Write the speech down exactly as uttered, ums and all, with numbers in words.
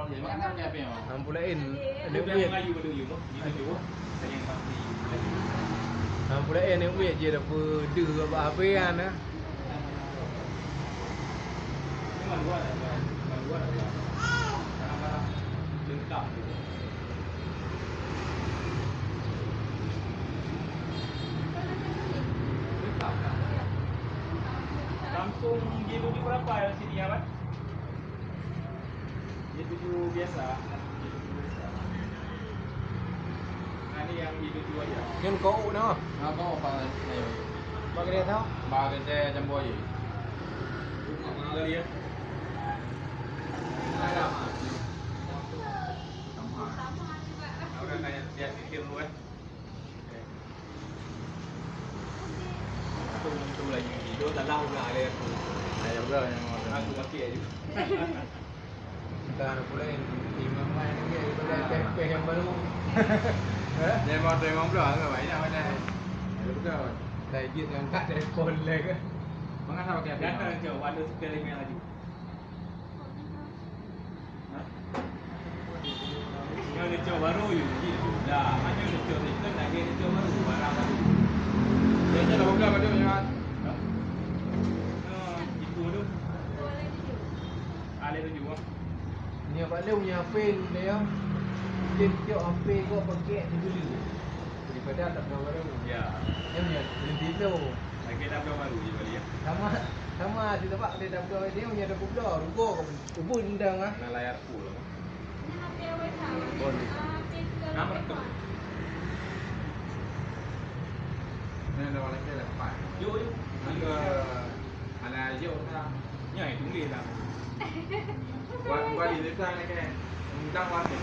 Ampun laén, aneuk miet. Ampun laén, aneuk miet jih dah peudeuh bak H P nyan, eh. Langsung G tujuh berapa yang sini, Abang? G tujuh biasa. G tujuh biasa. Nah, ni yang G tujuh aja. Nyan kok na? Nah, kok apa? Ayo. Bak dia tau? Bak dia campur je. Mana kali ya? Ada. Sama. Orang nanya tiap mikir dulu, eh. Aku untung lagi tidur dalam ulah dia aku. Saya juga yang mau. Aku pakai aja. Entah apa lain. Imam lain lagi daripada peh-peh yang baru. Dia mau terima pula, kan? Banyak, banyak. Ada juga, kan? Saya dia angkat telepon lagi. Mengapa pakai apa? Datang je, ada sekali yang laju. Nyoe neucok baru, yuk. Dah, hanya neucok second, lagi neucok baru, barang baru. Dia je dah buka baju, ya. Hah? Nyoe, itu tu. Ada tujuh, ah. Nyoe Pak Long punya H P ni, ya. Dia cok H P kau pakai dibeli. Daripada tak tahu baru. Ya. Dia punya lebih tu. Lagi tak tahu baru je balik, ya. Sama, sama, dia tak tahu dia punya dah buka, rupa kau. Ubun dang ah. Nah, layar full. Bon. Nama tu? Ni ada orang lagi lah, Pak. Yo, yo. Ada, ada, yo, dah. Ya, itu boleh lah. Buat, buat di desa ni kan. Undang warga.